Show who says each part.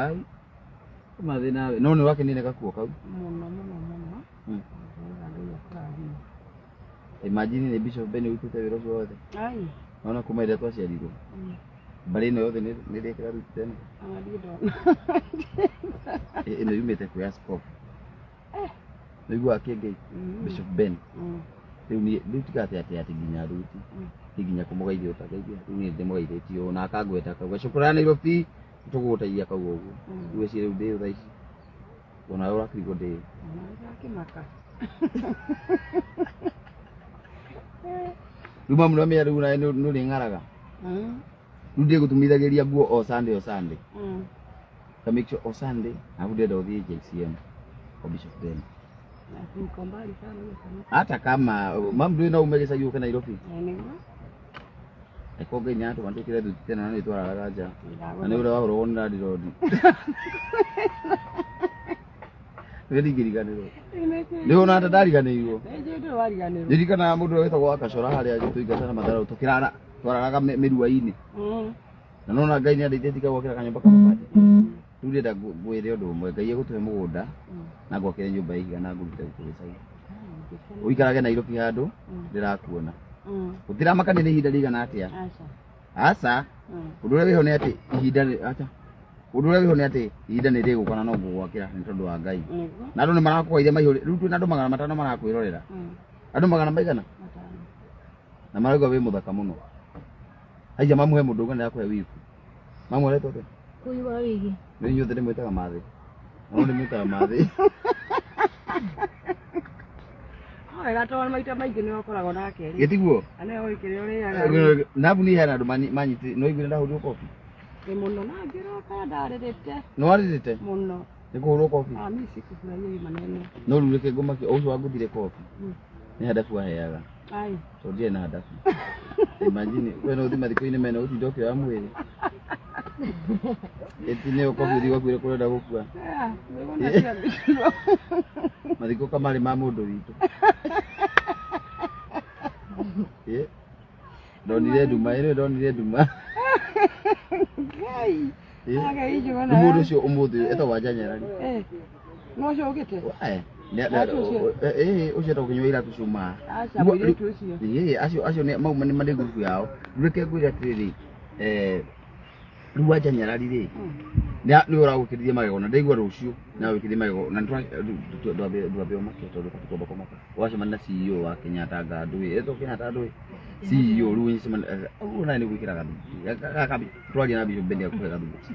Speaker 1: Ai. Mathĩ nawe. No nĩ wakenire gakuo kau.
Speaker 2: Mũno mũno mũno. Ngai akũrathime.
Speaker 1: Imagine nĩ Bishop Ben ũrutĩte wĩra ũcio wothe.
Speaker 2: Ai.
Speaker 1: Naona kuma ĩrĩa twaciarirwo. Mbarĩ ĩno yothe nĩ nĩ ĩrekĩra ruti tena.
Speaker 2: Ona ndirĩ ndona.
Speaker 1: Ĩno yumĩte kwĩ askofu. Nĩguo kĩngĩ Bishop Ben. Rĩu niĩ rĩu tiga atĩ atĩ atĩ nginya ruti. Ti nginya kũmũgeithia ũtangeithia. Rĩu niĩ ndĩmũgeithĩtie ũũ na akangweta akauga cukura Nairobi tũgũgũteithia kau ũguo. Rĩu eci rĩu ndĩ thaa ici. Ona we ũrakĩrigwo ndĩ.
Speaker 2: Ona ndakĩmaka.
Speaker 1: Rĩu mamu nĩwamenya rĩu nawe nĩ ũrĩng'araga. Rĩu ndĩgũtumithagĩria nguo o Sunday o Sunday. Ka make sure o Sunday alafu ndĩrenda ũthiĩ JCM kwa Bishop Ben.
Speaker 2: Na niko mbali sana hiyo kanisa.
Speaker 1: Hata kama mamu ndũĩ no ume gĩcagi ũke Nairobi.
Speaker 2: Eh, nĩguo.
Speaker 1: Eko Ngai nĩatũma twĩkĩre thuti tene na nĩ twararaga nja. Na nĩ ũrĩa wahũragwo nĩ landlord. Nĩ ndingĩriganĩrwo. Nĩ ona hata ndariganĩirwo.
Speaker 2: Nĩ ndĩ wariganĩrwo.
Speaker 1: Ndirikanaga mũndũ ũrĩa wĩtagwo Wakacora harĩa tũingataga matharau tũkĩrara twararaga mĩrua-inĩ. Na nona Ngai nĩ andeithĩtie ngagwakĩra kanyũmba ka mabati. Rĩu ndĩrenda ngwĩre ũndũ ũmwe, Ngai egũtũhe mũgũnda na ngwakĩre nyũmba ya ihiga na ngũrute gũkũ gĩcagi. Ũikarage Nairobi handũ ndĩrakuona. Gũtiramakania nĩ ihinda rĩigana atĩa.
Speaker 2: Aca.
Speaker 1: Aca, ũndũ ũrĩa wĩho nĩ atĩ ihinda aca. Ũndũ ũrĩa wĩho nĩ atĩ ihinda nĩ rĩgũka na no ngũgwakĩra nĩ tondũ wa Ngai.
Speaker 2: Nĩguo.
Speaker 1: Na andũ nĩ marakũgeithia maihũrĩ, rĩu twĩna andũ 500 marakwĩrorera. Andũ magana maigana?
Speaker 2: 5.
Speaker 1: Na marauga wĩ mũthaka mũno. Haiya mamu he mũndũ ũngĩ nĩarakũhe wibu. Mamu aretwo atĩa?
Speaker 3: Kũihũra wigi.
Speaker 1: Nĩ inyuothe ndĩmwĩtaga mathĩ. No ndĩmwĩtaga mathĩ.
Speaker 2: Wega tondũ maita maingĩ nĩwe ũkoragwo nake rĩ.
Speaker 1: Gĩtiguo?
Speaker 2: Na nĩwe ũĩ kĩrĩa ũrĩaga.
Speaker 1: Nabu niĩ hena andũ manyitĩ, no iguire ndahũrirwo kobi.
Speaker 2: Ĩ mũno na ngĩroka ndarĩrĩte
Speaker 1: Nĩ warĩrĩte?
Speaker 2: mũno.
Speaker 1: Nĩ kũhũrwo kobi?
Speaker 2: Ah, mimi sikufurahia hii maneno.
Speaker 1: No rĩu reke ngũmakie, o ũcio wangũthire kobi. Nĩ handabu aheaga.
Speaker 2: Ai.
Speaker 1: Tondũ ndirĩ na handabu. Imagine, we no ũthiĩ mathiko-inĩ mena ũtinde ũkĩoya mwĩrĩ. Ĩti nĩyo kobi ũthiĩ ũgakuĩre kũrĩa ũrenda gũkua.
Speaker 2: Ah, nĩguo naciambĩrwo.
Speaker 1: Mathiko kamarĩ ma mũndũ witũ. Ĩ, ndonire nduma, ĩno ndonire nduma.
Speaker 2: Ngai.
Speaker 1: Ĩ,
Speaker 2: Ngai njũgũna.
Speaker 1: rĩu mũndũ ũcio ũmũthĩ etagwo Wanja Nyarari.
Speaker 2: Eh. No ũcio ũkĩte?
Speaker 1: Wae,
Speaker 2: Watu ũcio?
Speaker 1: ũcio etagwo kĩnyua iratũ cuma.
Speaker 2: Aca mũirĩtu ũcio.
Speaker 1: Ĩ, acio acio nĩ mau nĩ marĩ ngurubu yao. Rĩu reke ngwĩre atĩrĩrĩ, rĩu Wanja Nyarari rĩ, nĩwe ũragũkĩrithia magego na ndaigua rũciũ nĩ agũkĩrithia magego na ndwambe ũmake tondũ ũbatiĩ kwamba kũmaka. Ũgacemania na CEO wa Kenyatta anga ndũĩ, etagwo Kenyatta ndũĩ? CEO rĩu ũcemanie, ũguo nawe nĩ gwĩkĩra gathuti. Gaka twaria na Bishop Ben akũhe gathuti.